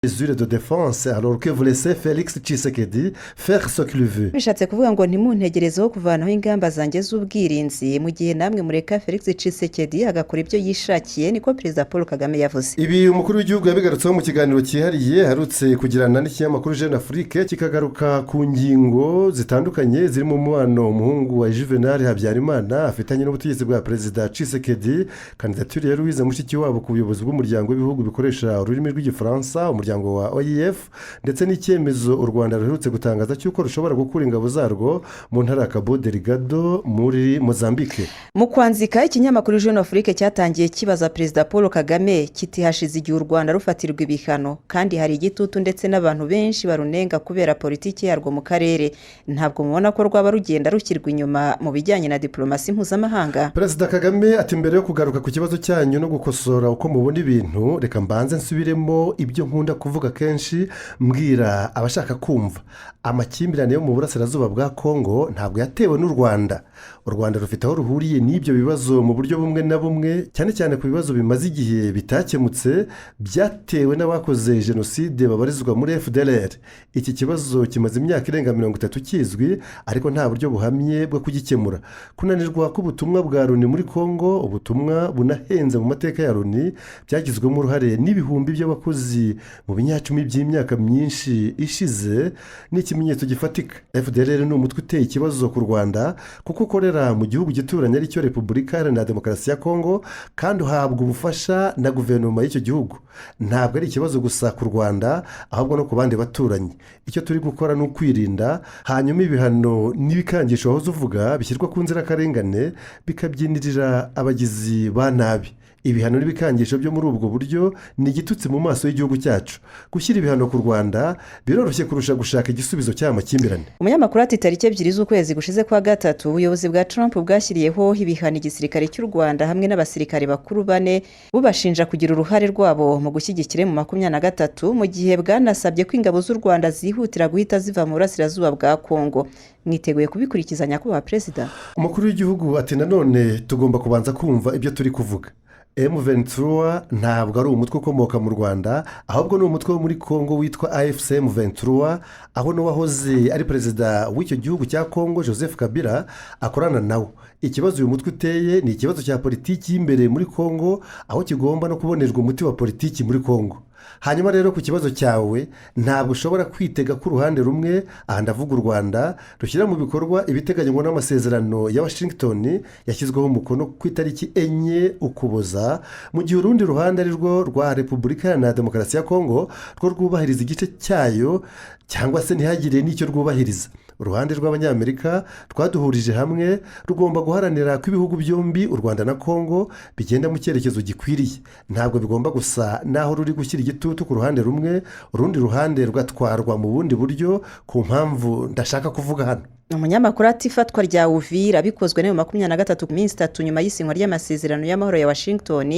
Mesures de défense alors que vous laissez Félix Tshisekedi faire ce qu'il veut. Bishatse kuvuga ngo ntimuntegerezeho kuvanaho ingamba zanjye z'ubwirinzi mu gihe namwe mureka Felix Tshisekedi agakora ibyo yishakiye, niko Perezida Paul Kagame yavuze. Ibi umukuru w'igihugu yabigarutseho mu kiganiro cyihariye aherutse kugirana n'ikinyamakuru Jeune Afrique, kikagaruka ku ngingo zitandukanye zirimo umubano umuhungu wa Juvenal Habyarimana afitanye n'ubutegetsi bwa Perezida Tshisekedi, kandidatire ya Louise Mushikiwabo ku buyobozi bw'umuryango w'ibihugu bikoresha ururimi rw'Igifaransa, umuryango wa OIF, ndetse n'icyemezo u Rwanda ruherutse gutangaza cy'uko rushobora gukura ingabo zarwo mu ntara ya Cabo Delgado muri Mozambique. Mu kwanzika, ikinyamakuru Jeune Afrique cyatangiye kibaza Perezida Paul Kagame kiti: "Hashize igihe u Rwanda rufatirwa ibihano kandi hari igitutu ndetse n'abantu benshi barunenga kubera politiki yarwo mu karere. Ntabwo mubona ko rwaba rugenda rushyirwa inyuma mu bijyanye na diporomasi mpuzamahanga?" Perezida Kagame ati: "Mbere yo kugaruka ku kibazo cyanyu no gukosora uko mubona ibintu, reka mbanze nsubiremo ibyo nkunda kuvuga kenshi mbwira abashaka kumva. Amakimbirane yo mu burasirazuba bwa Kongo ntabwo yatewe n'u Rwanda. U Rwanda rufite aho ruhuriye n'ibyo bibazo mu buryo bumwe na bumwe, cyane cyane ku bibazo bimaze igihe bitakemutse byatewe n'abakoze jenoside babarizwa muri FDLR. Iki kibazo kimaze imyaka irenga 30 kizwi, ariko nta buryo buhamye bwo kugikemura. Kunanirwa k'ubutumwa bwa Loni muri Kongo, ubutumwa bunahenze mu mateka ya Loni, byagizwemo uruhare n'ibihumbi by'abakozi mu binyacumi by'imyaka myinshi ishize, ni ikimenyetso gifatika. FDLR ni umutwe uteye ikibazo ku Rwanda kuko ukorera mu gihugu gituranye, aricyo Repubulika Iharanira Demokarasi ya Kongo, kandi uhabwa ubufasha na guverinoma y'icyo gihugu. Ntabwo ari ikibazo gusa ku Rwanda, ahubwo no ku bandi baturanyi. Icyo turi gukora ni ukwirinda, hanyuma ibihano n'ibikangisho wahoze uvuga bishyirwa ku nzirakarengane bikabyinirira abagizi ba nabi. Ibihano n'ibikangisho byo muri ubwo buryo ni igitutsi mu maso y'igihugu cyacu. Gushyira ibihano ku Rwanda biroroshye kurusha gushaka igisubizo cy'aya makimbirane." Umunyamakuru ati: "Tariki 2 z'ukwezi gushize kwa gatatu, ubuyobozi bwa Trump bwashyiriyeho ibihano igisirikare cy'u Rwanda hamwe n'abasirikare bakuru bane, bubashinja kugira uruhare rwabo mu gushyigikira M23, mu gihe bwanasabye ko ingabo z'u Rwanda zihutira guhita ziva mu burasirazuba bwa Kongo. Mwiteguye kubikurikiza, nyakubahwa Perezida?" Umukuru w'igihugu ati: "Nanone tugomba kubanza kumva ibyo turi kuvuga. M23 ntabwo ari umutwe ukomoka mu Rwanda, ahubwo ni umutwe wo muri Kongo witwa AFC M23, aho n'uwahoze ari perezida w'icyo gihugu cya Kongo, Joseph Kabila, akorana nawo. Ikibazo uyu mutwe uteye ni ikibazo cya politiki y'imbere muri Kongo, aho kigomba no kubonerwa umuti wa politiki muri Kongo. Hanyuma rero ku kibazo cyawe, ntabwo ushobora kwitega ko uruhande rumwe, aha ndavuga u Rwanda, rushyira mu bikorwa ibiteganywa n'amasezerano ya Washington yashyizweho umukono ku itariki 4 Ukuboza, mu gihe urundi ruhande, ari rwo rwa Repubulika Iharanira Demokarasi ya Kongo, rwo rwubahiriza igice cyayo cyangwa se ntihagire n'icyo rwubahiriza. Uruhande rw'Abanyamerika rwaduhurije hamwe rugomba guharanira ko ibihugu byombi, u Rwanda na Kongo, bigenda mu cyerekezo gikwiriye. Ntabwo bigomba gusa n'aho ruri gushyira igitutu ku ruhande rumwe, urundi ruhande rugatwarwa mu bundi buryo ku mpamvu ndashaka kuvuga hano." Umunyamakuru ati: "Ifatwa rya Uvira bikozwe na M23 ku minsi 3 nyuma y'isinywa ry'amasezerano y'amahoro ya Washington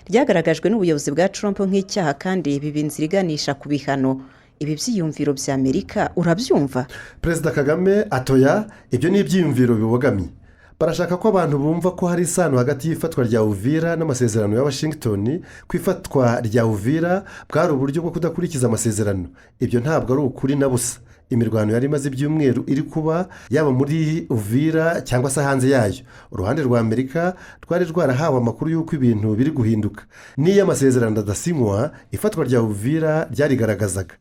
ryagaragajwe n'ubuyobozi bwa Trump nk'icyaha, kandi biba inzira iganisha ku bihano. Ibi byiyumviro bya Amerika urabyumva?" Perezida Kagame ati: "Oya, ibyo ni ibyiyumviro bibogamye. Barashaka ko abantu bumva ko hari isano hagati y'ifatwa rya Uvira n'amasezerano ya Washington, ko ifatwa rya Uvira bwari uburyo bwo kudakurikiza amasezerano. Ibyo ntabwo ari ukuri na busa. Imirwano yari imaze ibyumweru iri kuba, yaba muri Uvira cyangwa se hanze yayo. Uruhande rwa Amerika rwari rwarahawe amakuru y'uko ibintu biri guhinduka. N'iyo amasezerano adasinywa, ifatwa rya Uvira ryarigaragazaga.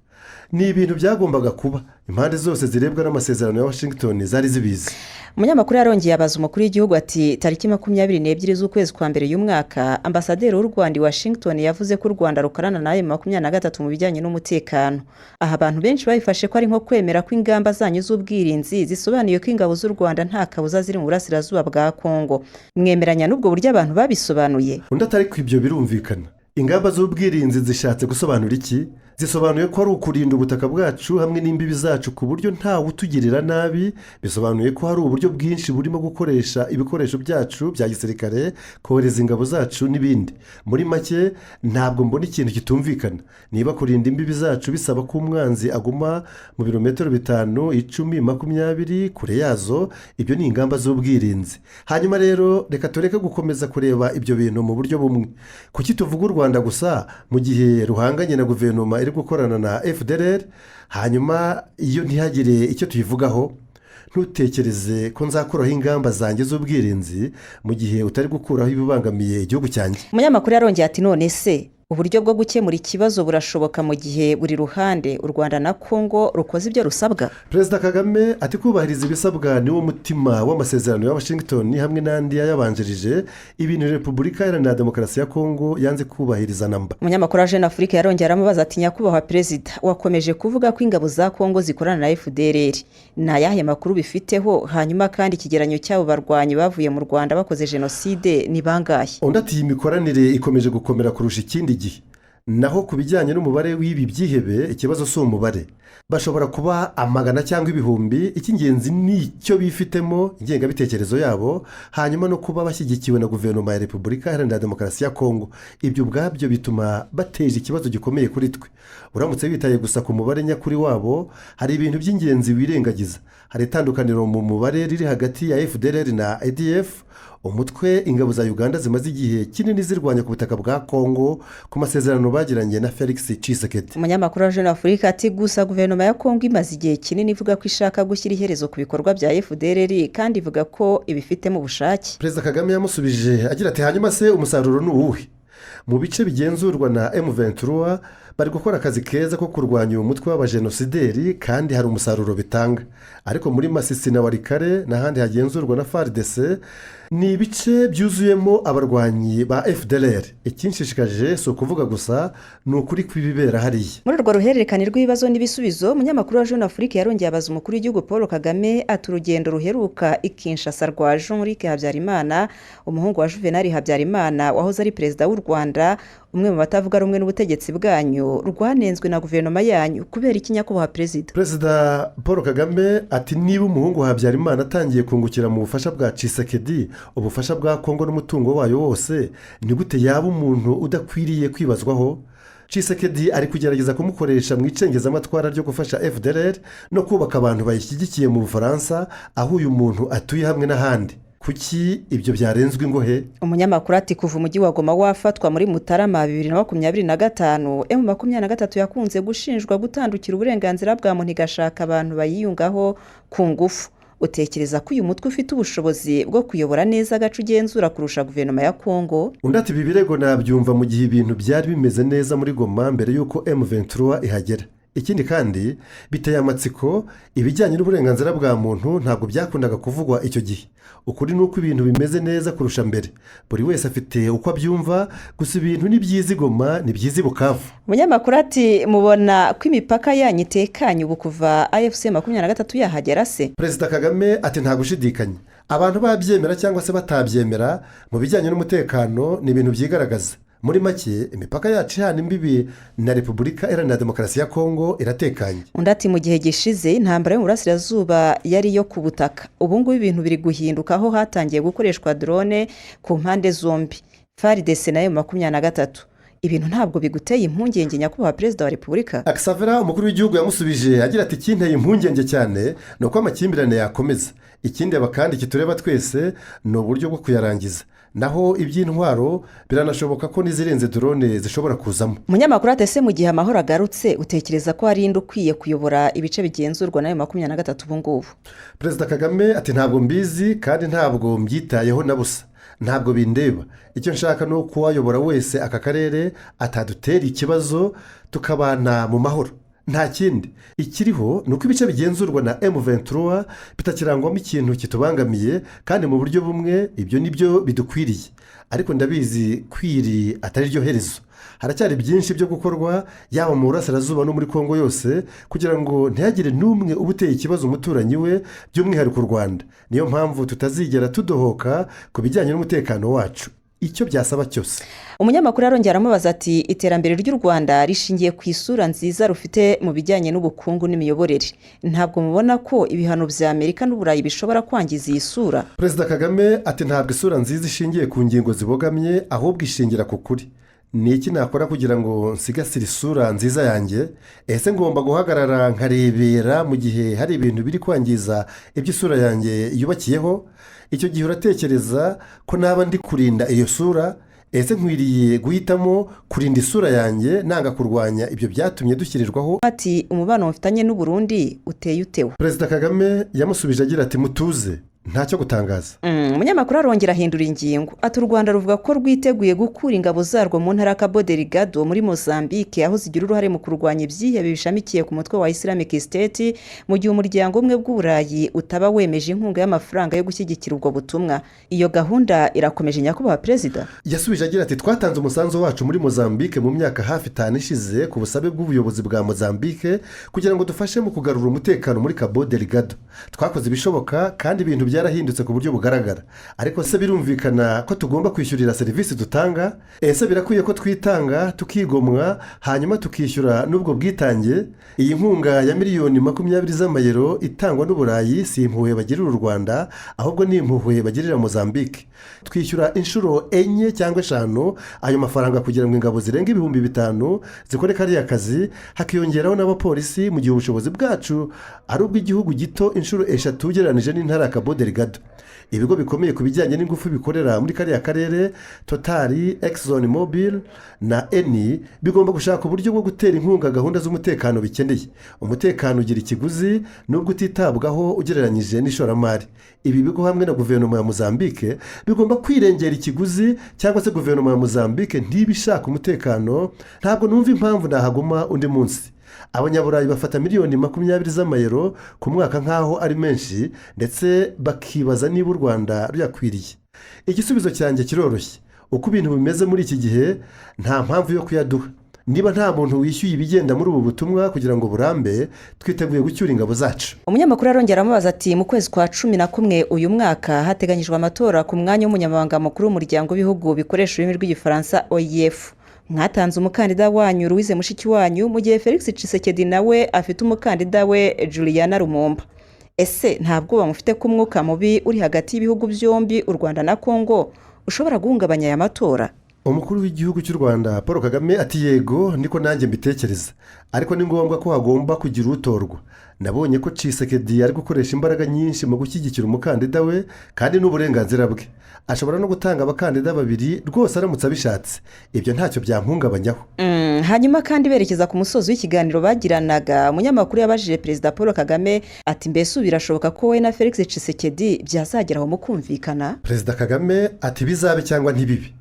Ni ibintu byagombaga kuba. Impande zose zirebwa n'amasezerano ya Washington zari zibizi." Umunyamakuru yarongeye abaza umukuru w'igihugu ati: "Tariki 22 z'ukwezi kwa mbere y'umwaka, ambasaderi w'u Rwanda i Washington yavuze ko u Rwanda rukorana na M23 mu bijyanye n'umutekano. Aha abantu benshi babifashe ko ari nko kwemera ko ingamba zanyu z'ubwirinzi zisobanuye ko ingabo z'u Rwanda nta kabuza ziri mu burasirazuba bwa Kongo. Mwemeranya n'ubwo buryo abantu babisobanuye?" Undi ati: "Ariko ibyo birumvikana. Ingamba z'ubwirinzi zishatse gusobanura iki? Zisobanuye ko ari ukurinda ubutaka bwacu hamwe n'imbibi zacu ku buryo ntawe utugirira nabi. Bisobanuye ko hari uburyo bwinshi burimo gukoresha ibikoresho byacu bya gisirikare, kohereza ingabo zacu n'ibindi. Muri make, ntabwo mbona ikintu kitumvikana. Niba kurinda imbibi zacu bisaba ko umwanzi aguma mu birometero 5, 10, 20 kure yazo, ibyo ni ingamba z'ubwirinzi. Hanyuma rero reka tureke gukomeza kureba ibyo bintu mu buryo bumwe. Kuki tuvuga u Rwanda gusa mu gihe ruhanganye na guverinoma iri yari gukorana na FDLR, hanyuma iyo ntihagire icyo tuyivugaho? Ntutekereze ko nzakuraho ingamba zanjye z'ubwirinzi mu gihe utari gukuraho ibibangamiye igihugu cyanjye. Umunyamakuru yarongeye ati: "None se uburyo bwo gukemura ikibazo burashoboka mu gihe buri ruhande, u Rwanda na Kongo, rukoze ibyo rusabwa?" Perezida Kagame ati: "Kubahiriza ibisabwa niwo mutima w'amasezerano ya Washington hamwe n'andi yayabanjirije, ibintu Repubulika Iharanira Demokarasi ya Kongo yanze kubahiriza namba." Umunyamakuru wa Jeune Afrique yarongera aramubaza ati: "Nyakubahwa Perezida, wakomeje kuvuga ko ingabo za Kongo zikorana na FDLR. Ni ayahe makuru bifiteho? Hanyuma kandi ikigeranyo cy'abo barwanyi bavuye mu Rwanda bakoze jenoside ni bangahe?" Undi ati: "Iyi mikoranire ikomeje gukomera kurusha ikindi gihe. Naho ku bijyanye n'umubare w'ibi byihebe, ikibazo si umubare, bashobora kuba amagana cyangwa ibihumbi. Icy'ingenzi ni icyo bifitemo, ingengabitekerezo yabo, hanyuma no kuba bashyigikiwe na guverinoma ya Repubulika Iharanira Demokarasi ya Kongo. Ibyo ubwabyo bituma bateje ikibazo gikomeye kuri twe. Uramutse witaye gusa ku mubare nyakuri wabo, hari ibintu by'ingenzi wirengagiza. Hari itandukaniro mu mubare riri hagati ya FDLR na ADF, umutwe ingabo za Uganda zimaze igihe kinini zirwanya ku butaka bwa Kongo ku masezerano bagiranye na Felix Tshisekedi." Umunyamakuru wa Jeune Afrique ati: "Gusa guverinoma ya Kongo imaze igihe kinini ivuga ko ishaka gushyira iherezo ku bikorwa bya FDLR, kandi ivuga ko ibifitemo ubushake." Perezida Kagame yamusubije agira ati: "Hanyuma se umusaruro ni uwuhe? Mu bice bigenzurwa na M23 bari gukora akazi keza ko kurwanya uyu mutwe w'abajenosideri, kandi hari umusaruro bitanga. Ariko muri Masisi na Walikale n'ahandi hagenzurwa na FARDC ni ibice byuzuyemo abarwanyi ba FDLR. Ikinshishikaje si ukuvuga gusa, ni ukuri kw'ibibera hariya." Muri urwo ruhererekane rw'ibibazo n'ibisubizo, umunyamakuru wa Jeune Afrique yarongeye abaza umukuru w'igihugu Paul Kagame ati: "Urugendo ruheruka i Kinshasa rwa Jean Luc Habyarimana, umuhungu wa Juvenal Habyarimana wahoze ari perezida w'u Rwanda, umwe mu batavuga rumwe n'ubutegetsi bwanyu, rwanenzwe na guverinoma yanyu. Kubera iki, nyakubahwa Perezida?" Perezida Paul Kagame ati: "Niba umuhungu wa Habyarimana atangiye kungukira mu bufasha bwa Tshisekedi, ubufasha bwa Kongo n'umutungo wayo wose, ni gute yaba umuntu udakwiriye kwibazwaho? Tshisekedi ari kugerageza kumukoresha mu icengezamatwara ryo gufasha FDLR no kubaka abantu bayishyigikiye mu Bufaransa, aho uyu muntu atuye hamwe n'ahandi. Kuki ibyo byarenzwe ingohe?" Umunyamakuru ati: "Kuva umujyi wa Goma wafatwa muri Mutarama 2025, M23 yakunze gushinjwa gutandukira uburenganzira bwa muntu, igashaka abantu bayiyungaho ku ngufu. Utekereza ko uyu mutwe ufite ubushobozi bwo kuyobora neza agace ugenzura kurusha guverinoma ya Kongo?" Undi ati: "Ibi birego nabyumva mu gihe ibintu byari bimeze neza muri Goma mbere y'uko M23 ihagera. Ikindi kandi biteye amatsiko, ibijyanye n'uburenganzira bwa muntu ntabwo byakundaga kuvugwa icyo gihe. Ukuri ni uko ibintu bimeze neza kurusha mbere. Buri wese afite uko abyumva, gusa ibintu ni byiza i Goma, ni byiza i Bukavu." Umunyamakuru ati: "Mubona ko imipaka yanyu itekanye ubu kuva AFC 23 yahagera se?" Perezida Kagame ati: "Nta gushidikanya, abantu babyemera cyangwa se batabyemera, mu bijyanye n'umutekano ni ibintu byigaragaza. Muri make, imipaka yacu ihana imbibi na Repubulika Iharanira Demokarasi ya Kongo iratekanye." Undi ati: "Mu gihe gishize intambara yo mu burasirazuba yari iyo ku butaka. Ubu ngubu ibintu biri guhinduka, aho hatangiye gukoreshwa drone ku mpande zombi, FARDC na M23. Ibintu ntabwo biguteye impungenge, nyakubahwa Perezida wa Repubulika?" Akisavera, umukuru w'igihugu yamusubije agira ati: "Ikinteye impungenge cyane ni uko amakimbirane yakomeza. Ikindi kandi kitureba twese ni uburyo bwo kuyarangiza. Naho iby'intwaro, biranashoboka ko n'izirenze drone zishobora kuzamo." Umunyamakuru ati: "Ese mu gihe amahoro agarutse, utekereza ko hari indi ukwiye kuyobora ibice bigenzurwa na M23 ubu ngubu?" Perezida Kagame ati: "Ntabwo mbizi kandi ntabwo mbyitayeho na busa, ntabwo bindeba. Icyo nshaka ni uko uwayobora wese aka karere atadutera ikibazo, tukabana mu mahoro, nta kindi. Ikiriho ni uko ibice bigenzurwa na M23 bitakirangwamo ikintu kitubangamiye, kandi mu buryo bumwe ibyo ni byo bidukwiriye. Ariko ndabizi ko iri atari ryo herezo. Haracyari byinshi byo gukorwa, yaba mu burasirazuba no muri Kongo yose, kugira ngo ntihagire n'umwe uba uteye ikibazo umuturanyi we, by'umwihariko u Rwanda. Niyo mpamvu tutazigera tudohoka ku bijyanye n'umutekano wacu, icyo byasaba cyose." Umunyamakuru arongera aramubaza ati: "Iterambere ry'u Rwanda rishingiye ku isura nziza rufite mu bijyanye n'ubukungu n'imiyoborere. Ntabwo mubona ko ibihano bya Amerika n'Uburayi bishobora kwangiza iyi sura?" Perezida Kagame ati: "Ntabwo isura nziza ishingiye ku ngingo zibogamye, ahubwo ishingira ku kuri. Ni iki nakora kugira ngo nsigasire isura nziza yanjye? Ese ngomba guhagarara nkarebera mu gihe hari ibintu biri kwangiza ibyo isura yanjye yubakiyeho? Icyo gihe uratekereza ko naba ndi kurinda iyo sura?" Ese nkwiriye guhitamo kurinda isura yanjye nanga kurwanya ibyo byatumye dushyirirwaho? Ati umubano mufitanye n'u Burundi uteye utewe? Perezida Kagame yamusubije agira ati: "Mutuze, ntacyo gutangaza." Umunyamakuru arongera ahindura ingingo, ati u Rwanda ruvuga ko rwiteguye gukura ingabo zarwo mu ntara ya Cabo Delgado muri Mozambique, aho zigira uruhare mu kurwanya ibyihebe bishamikiye ku mutwe wa Islamic State, mu gihe umuryango umwe bw'Uburayi utaba wemeje inkunga y'amafaranga yo gushyigikira ubwo butumwa. Iyo gahunda irakomeje, nyakubahwa perezida? Yasubije agira ati: "Twatanze umusanzu wacu muri Mozambique mu myaka hafi 5 ishize ku busabe bw'ubuyobozi bwa Mozambique kugira ngo dufashe mu kugarura umutekano muri Cabo Delgado. Twakoze ibishoboka kandi ibintu byarahindutse ku buryo bugaragara. Ariko se birumvikana ko tugomba kwishyurira serivisi dutanga? Ese birakwiye ko twitanga, tukigomwa, hanyuma tukishyura n'ubwo bwitange? Iyi nkunga ya miliyoni 20 z'amayero itangwa n'Uburayi si impuhwe bagirira u Rwanda, ahubwo ni impuhwe bagirira Mozambique. Twishyura inshuro enye cyangwa eshanu ayo mafaranga kugira ngo ingabo zirenga 5000 zikore kariya kazi, hakiyongeraho n'abapolisi, mu gihe ubushobozi bwacu ari ubw'igihugu gito inshuro 3 ugereranyije n'intara ya Cabo Delgado. Ibigo bikomeye ku bijyanye n'ingufu bikorera muri kariya karere, Total, Exxon Mobil na Eni, bigomba gushaka uburyo bwo gutera inkunga gahunda z'umutekano bikeneye. Umutekano ugira ikiguzi nubwo utitabwaho ugereranyije n'ishoramari. Ibi bigo hamwe na guverinoma ya Mozambique bigomba kwirengera ikiguzi, cyangwa se guverinoma ya Mozambique ntiba ishaka umutekano. Ntabwo numva impamvu nahaguma undi munsi. Abanyaburayi bafata miliyoni 20 z'amayero ku mwaka nk'aho ari menshi, ndetse bakibaza niba u Rwanda ruyakwiriye. Igisubizo cyanjye kiroroshye: uko ibintu bimeze muri iki gihe, nta mpamvu yo kuyaduha. Niba nta muntu wishyuye ibigenda muri ubu butumwa kugira ngo burambe, twiteguye gucyura ingabo zacu." Umunyamakuru arongera amubaza ati mu kwezi kwa 11 uyu mwaka hateganyijwe amatora ku mwanya w'umunyamabanga mukuru w'umuryango w'ibihugu bikoresha ururimi rw'Igifaransa, OIF. Mwatanze umukandida wanyu Louise Mushikiwanyu, mu gihe Felix Tshisekedi nawe afite umukandida we Juliana Lumumba. Ese nta bwoba mufite ko umwuka mubi uri hagati y'ibihugu byombi, u Rwanda na Kongo, ushobora guhungabanya aya matora? Umukuru w'igihugu cy'u Rwanda Paul Kagame ati: "Yego, niko nanjye mbitekereza, ariko ni ngombwa ko hagomba kugira utorwa. Nabonye ko Tshisekedi ari gukoresha imbaraga nyinshi mu gushyigikira umukandida we, kandi ni uburenganzira bwe. Ashobora no gutanga abakandida babiri rwose aramutse abishatse. Ibyo ntacyo byampungabanyaho." Hanyuma kandi berekeza ku musozi w'ikiganiro bagiranaga, umunyamakuru yabajije Perezida Paul Kagame ati mbese ubu birashoboka ko wowe na Felix Tshisekedi byazageraho mukumvikana? Perezida Kagame ati: "Bizabe cyangwa ntibibe,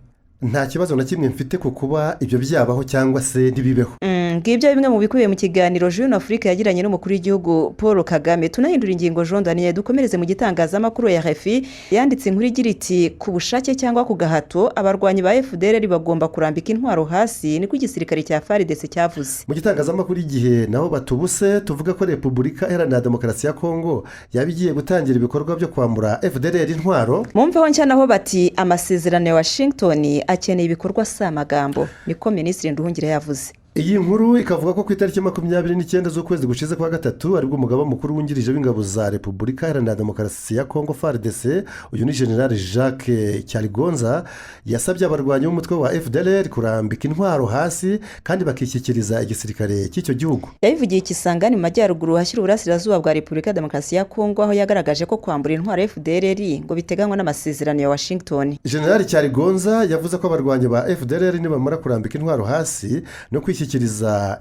nta kibazo na kimwe mfite ku kuba ibyo byabaho cyangwa se ntibibeho." Ngibyo bimwe mu bikubiye mu kiganiro Jeune Afrique yagiranye n'umukuru w'igihugu Paul Kagame. Tunahindura ingingo, Jean Daniel, dukomereze mu gitangazamakuru ya RFI. Yanditse inkuru igira iti: "Ku bushake cyangwa ku gahato, abarwanyi ba FDLR bagomba kurambika intwaro hasi, niko igisirikare cya FARDC cyavuze." Mu gitangazamakuru Igihe naho batubuse tuvuga ko Repubulika Iharanira Demokarasi ya Kongo yaba igiye gutangira ibikorwa byo kwambura FDLR intwaro. Mu Mvaho Nshya naho bati: "Amasezerano ya Washington akeneye ibikorwa, si amagambo," niko Minisitiri Nduhungirehe yavuze. Iyi nkuru ikavuga ko ku itariki 29 z'ukwezi gushize kwa gatatu aribwo umugaba mukuru wungirije w'ingabo za Repubulika Iharanira Demokarasi ya Kongo, FARDC, uyu ni General Jacques Kyaligonza, yasabye abarwanyi b'umutwe wa FDLR kurambika intwaro hasi kandi bakishyikiriza igisirikare cy'icyo gihugu. Yabivugiye Kisangani mu majyaruguru hashyira uburasirazuba bwa Repubulika ya Demokarasi ya Kongo, aho yagaragaje ko kwambura intwaro FDLR ngo biteganywa n'amasezerano ya Washington. General Kyaligonza yavuze ko abarwanyi ba FDLR nibamara kurambika intwaro hasi no kwishyikiriza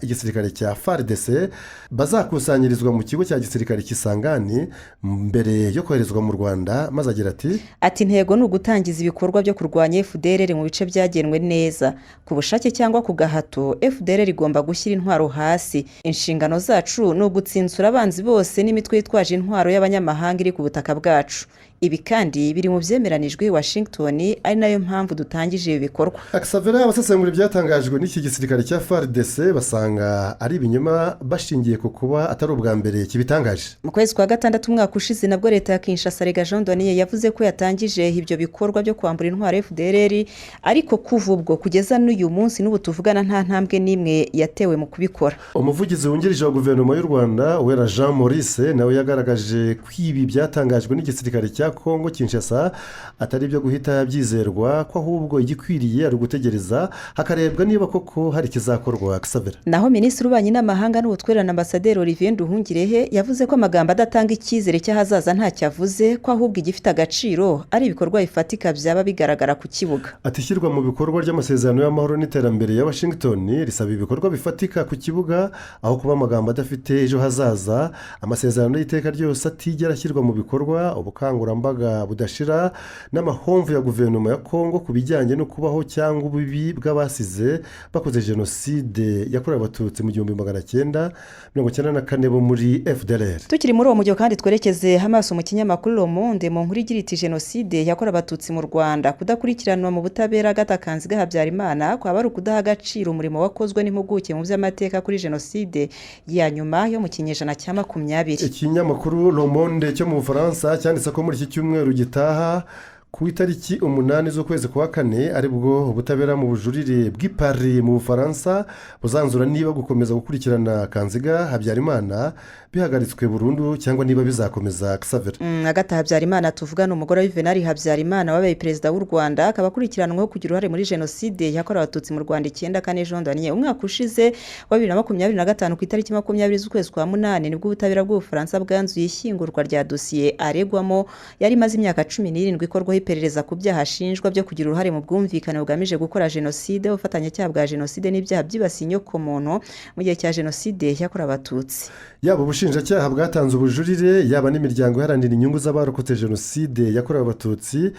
igisirikare cya FARDC, bazakusanyirizwa mu kigo cya gisirikare Kisangani mbere yo koherezwa mu Rwanda, maze agira ati: Ati intego ni ugutangiza ibikorwa byo kurwanya FDLR mu bice byagenwe neza. Ku bushake cyangwa ku gahato, FDLR igomba gushyira intwaro hasi. Inshingano zacu ni ugutsinsura abanzi bose n'imitwe yitwaje intwaro y'abanyamahanga iri ku butaka bwacu. Ibi kandi biri mu byemeranijwe i Washington, ari nayo mpamvu dutangije ibi bikorwa. Akisavera, abasesengura ibyatangajwe n'iki gisirikare cya FARDC basanga ari ibinyoma, bashingiye ku kuba atari ubwa mbere kibitangaje. Mu kwezi kwa gatandatu umwaka ushize nabwo leta ya Kinshasa rega, Jean Daniel, yavuze ko yatangije ibyo bikorwa byo kwambura intwaro FDLR, ariko kuva ubwo kugeza n'uyu munsi n'ubu tuvugana nta ntambwe n'imwe yatewe mu kubikora. Umuvugizi wungirije wa guverinoma y'u Rwanda, Uwera Jean Maurice, nawe yagaragaje ko ibi byatangajwe n'igisirikare cya Kongo Kinshasa atari ibyo guhita byizerwa, ko ahubwo igikwiriye ari ugutegereza hakarebwa niba koko hari ikizakorwa. bizakorwa. Xavera. Naho minisitiri w'ububanyi n'amahanga n'ubutwererane, ambasaderi Olivier Nduhungirehe, yavuze ko amagambo adatanga icyizere cy'ahazaza ntacyo avuze, ko ahubwo igifite agaciro ari ibikorwa bifatika byaba bigaragara ku kibuga. Ati: "Ishyirwa mu bikorwa ry'amasezerano y'amahoro n'iterambere ya Washington risaba ibikorwa bifatika ku kibuga aho kuba amagambo adafite ejo hazaza. Amasezerano y'iteka ryose atigera ashyirwa mu bikorwa, ubukangurambaga budashira n'amahomvu ya guverinoma ya Kongo ku bijyanye no kubaho cyangwa ububi bw'abasize bakoze jenoside yakorewe Abatutsi mu 1994 bo muri FDLR." Tukiri muri uwo mujyo kandi, twerekeze amaso mu kinyamakuru Le Monde, mu nkuru igira iti: "Jenoside yakorewe Abatutsi mu Rwanda, kudakurikiranwa mu butabera Agatha Kanziga Habyarimana kwaba ari ukudaha agaciro umurimo wakozwe n'impuguke mu by'amateka kuri jenoside ya nyuma yo mu kinyejana cya 20." Ikinyamakuru Le Monde cyo mu Bufaransa cyanditse ko muri iki cyumweru gitaha, ku itariki 8 z'ukwezi kwa kane, aribwo ubutabera mu bujurire bw'i Paris mu Bufaransa buzanzura niba gukomeza gukurikirana Kanziga Habyarimana bihagaritswe burundu cyangwa niba bizakomeza. Xavera. Agatha Habyarimana tuvuga ni umugore wa Juvenal Habyarimana wabaye perezida w'u Rwanda, akaba akurikiranweho kugira uruhare muri jenoside yakorewe Abatutsi mu Rwanda 94. Jondaniye umwaka ushize wa 2025, ku itariki 20 z'ukwezi kwa munani, nibwo ubutabera bw'Ubufaransa bwanzuye ishyingurwa rya dosiye aregwamo yari imaze imyaka 17 ikorwaho iperereza ku byaha ashinjwa byo kugira uruhare mu bwumvikane bugamije gukora jenoside, ubufatanyacyaha bwa jenoside n'ibyaha byibasiye inyokomuntu mu gihe cya jenoside yakorewe Abatutsi. Yaba ubushinjacyaha bwatanze ubujurire, yaba n'imiryango iharanira inyungu z'abarokotse jenoside yakorewe Abatutsi,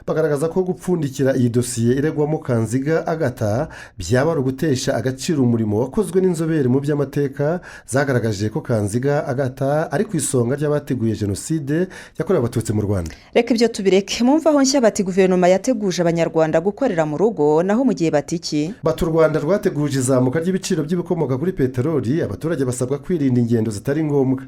bagaragaza ko gupfundikira iyi dosiye iregwamo Kanziga Agatha byaba ari ugutesha agaciro umurimo wakozwe n'inzobere mu by'amateka zagaragaje ko Kanziga Agatha ari ku isonga ry'abateguye jenoside yakorewe Abatutsi mu Rwanda. Reka ibyo tubireke. Mu Mvaho Nshya bati: "Guverinoma yateguje Abanyarwanda gukorera mu rugo." Naho mu gihe bati iki? Bati: "U Rwanda rwateguje izamuka ry'ibiciro by'ibikomoka kuri peteroli, abaturage basabwa kwirinda ingendo zitari ngombwa."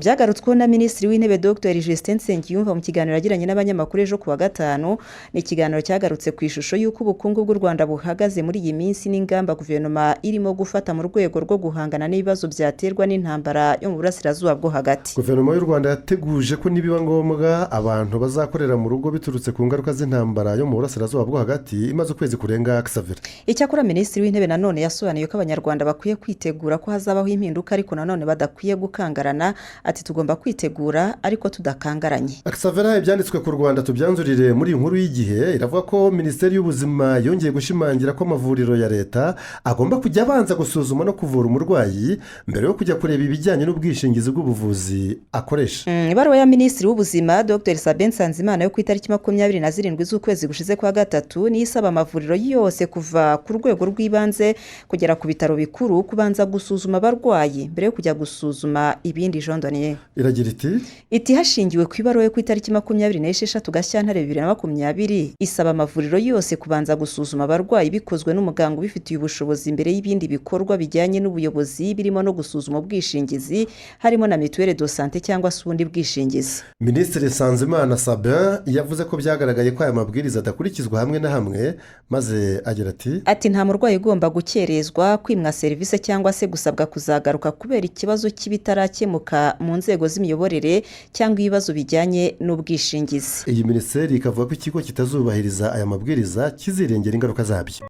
Byagarutsweho na Minisitiri w'Intebe Dr Justin Nsengiyumva mu kiganiro yagiranye n'abanyamakuru ejo ku wa gatanu. Ni ikiganiro cyagarutse ku ishusho y'uko ubukungu bw'u Rwanda buhagaze muri iyi minsi n'ingamba guverinoma irimo gufata mu rwego rwo guhangana n'ibibazo byaterwa n'intambara yo mu burasirazuba bwo hagati. Guverinoma y'u Rwanda yateguje ko nibiba ngombwa abantu bazakorera mu rugo biturutse ku ngaruka z'intambara yo mu burasirazuba bwo hagati imaze ukwezi kurenga. Xavera. Icyakora Minisitiri w'Intebe nanone yasobanuye ko Abanyarwanda bakwiye kwitegura ko hazabaho impinduka, ariko nanone badakwiye gukangarana. Ati: "Tugomba kwitegura ariko tudakangaranye." Xavera, ibyanditswe ku Rwanda tubyanzurire muri iyi nkuru y'Igihe. Iravuga ko Minisiteri y'Ubuzima yongeye gushimangira ko amavuriro ya leta agomba kujya abanza gusuzuma no kuvura umurwayi mbere yo kujya kureba ibijyanye n'ubwishingizi bw'ubuvuzi akoresha. Ibaruwa ya Minisitiri w'Ubuzima Dr Sabin Nsanzimana yo ku itariki 27 z'ukwezi gushize kwa gatatu niyo isaba amavuriro yose kuva ku rwego rw'ibanze kugera ku bitaro bikuru kubanza gusuzuma abarwayi mbere yo kujya gusuzuma ibindi. Jondoniye. Iragira iti: Iti: "Hashingiwe ku ibaruwa yo ku itariki 26 Gashyantare 2020 isaba amavuriro yose kubanza gusuzuma abarwayi bikozwe n'umuganga ubifitiye ubushobozi mbere y'ibindi bikorwa bijyanye n'ubuyobozi, birimo no gusuzuma ubwishingizi, harimo na mutuelle de santé cyangwa se ubundi bwishingizi." Minisitiri Nsanzimana Sabin yavuze ko byagaragaye ko aya mabwiriza adakurikizwa hamwe na hamwe, maze agira ati: Ati: "Nta murwayi ugomba gukerezwa, kwimwa serivisi cyangwa se gusabwa kuzagaruka kubera ikibazo cy'ibitarakemuka mu nzego z'imiyoborere cyangwa ibibazo bijyanye n'ubwishingizi." Iyi minisiteri ikavuga ko ikigo kitazubahiriza aya mabwiriza kizirengera ingaruka zabyo.